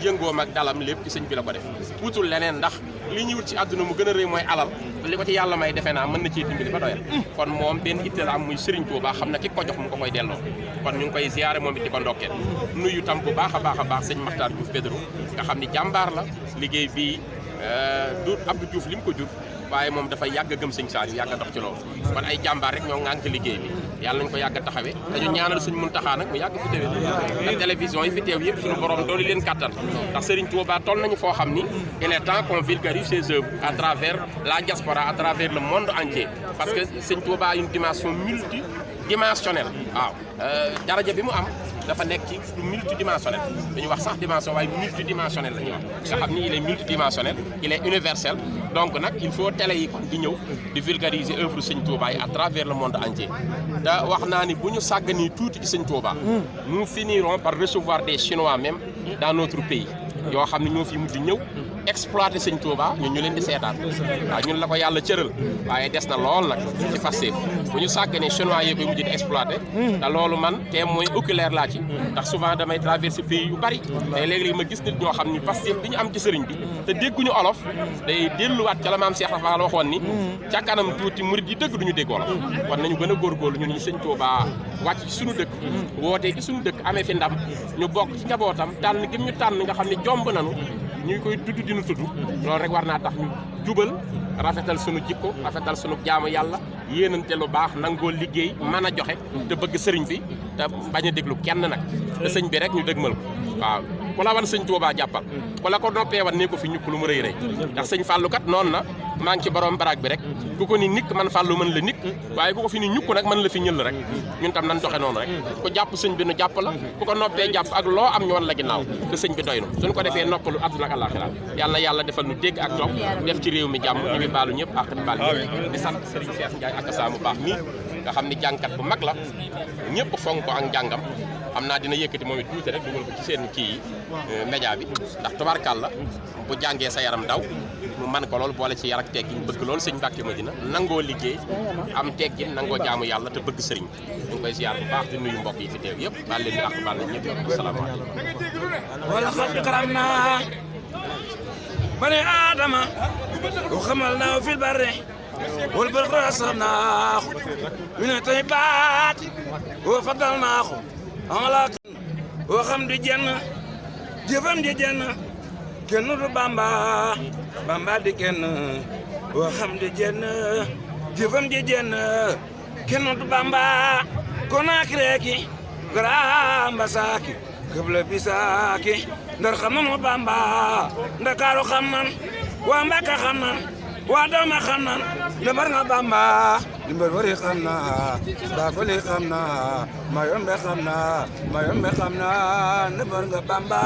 yëngoom ak dalam lépp ci sëñ bi la ko def wutul leneen ndax li ñu wut ci àdduna mu gën a rëy mooy alal li ko ci yàlla may defe naa mën na cee dimbali ba doyal kon moom benn itte la am muy Serigne Touba xam na ki ko jox mu ko koy delloo kon ñu ngi koy ziyaare moom it di ko ndokkeel nuyu tam bu baax a baax sëñ Makhtar Diouf Pedro nga xam ni jàmbaar la liggéey bi du Abdou Diouf li mu ko jur waaye moom dafa yàgg a gëm sëñ Saliou yàgg a dox ci loolu kon ay jàmbaar rek ñoo ŋànk liggéey bi yàlla nañu ko yàgg a taxawee dañu ñaanal sëñ Muntaxa nag mu yàgg fi teewee ndax télévision yi fi teew yëpp suñu borom dooli leen kàttan ndax Serigne Touba toll nañu foo xam ni il est temps qu'on vulgarise ses œuvres à travers la diaspora à travers le monde entier parce que sëñ Touba a une dimension multidimensionnelle waaw daraja bi mu am dafa nekk ci multidimensionnel dañu wax sax dimension waaye multidimensionnel la ñuy wax nga xam ni il est multidimensionnel il est universel donc nag il faut télé yi kon di ñëw di vulgariser œuvre sëñ Touba yi à travers le monde entier te wax naa ni bu ñu sàgganii tuuti ci sëñ Touba nous finirons par recevoir des Chinois même dans notre pays yoo xam ne ñoo fi mujj ñëw exploité sëñ Touba ñun ñu leen di seetaan waaw ñun la ko yàlla cëral waaye des na lool nag ci Pastef bu ñu sàgganee chinois yee koy mujj di exploité te loolu man témoin oculaire laa ci ndax souvent damay traversé pays yu bari te léegi-léegi ma gis nit ñoo xam ni Pastef bi ñu am ci sëriñ bi te dégguñu olof day delluwaat ca la maam Cheikh Rafal waxoon ni ca kanam tuuti murid yi dëgg duñu dégg olof kon nañu gën a góorgóorlu ñun ñu sëñ Touba wàcc ci suñu dëkk wootee ci suñu dëkk amee fi ndam ñu bokk ci njabootam tànn gi ñu tànn nga xam ne jomb nañu ñuy koy tudd dinu tudd loolu rek war naa tax ñu jubal rafetal sunu jikko rafetal sunu jaamu yàlla yéenante lu baax nangoo liggéey mën a joxe te bëgg sëriñ bi te bañ a déglu kenn nag te sëñ bi rek ñu dëgmal ko waaw ku la wan sëñ Touba jàppal ku la ko noppee wan ne ko fi ñukk lu mu rëy rëy ndax sëñ Fallou kat noonu na maa ngi ci borom baraag bi rek ku ko ni nikk man Fallou mën la nikk waaye ku ko fi ni ñukk nag mën la fi ñël rek ñun tam nan doxe noonu rek ku jàpp sëñ bi nu jàpp la ku ko noppee jàpp ak loo am ñu wan la ginnaaw te sëñ bi doy na suñu ko defee noppalu àdduna ak àllaaxira yàlla na yàlla defal nu dégg ak topp def ci réew mi jàmm ñu ngi baalu ñëpp ak di baal ñëpp di sant Serigne Cheikh Ndiaye ak saa mu baax mii nga xam ni jàngkat bu mag la ñëpp fonk ko ak njàngam xam naa dina yëkkati moom it tuuti rek dugal ko ci seen kii média bi ndax tubaarkàlla bu jàngee sa yaram daw mu man ko lool boole ci yar ak teggin bëgg lool sëñ Mbàkke Madina nangoo liggéey am teggin nangoo jaamu yàlla te bëgg sëriñ ñu ngi koy ziar bu baax di nuyu mbokk yi fi teew yëpp baal leen di àq baal nañ ñëpp asalaamaaleykum wala xad karamna bani aadama wa xamalnaahu fil barri wal bahri razaqnaahu min at-tayyibaati wa faddalnaahu ala wa xam di jenn jëfam di jenn kenn du Bamba di kenn wa xam di jenn jëfam di jenn kenn du Bamba Konaakiri ki Grand Bassaki këbla bisaaki ndar xam na mu Bamba Ndakaaru xam nan waa Mbàkke xam nan waa Doma xam nan lembar nga Bamba limbar wari xam na Baafali xam na Mayombe xam na lembar nga Bamba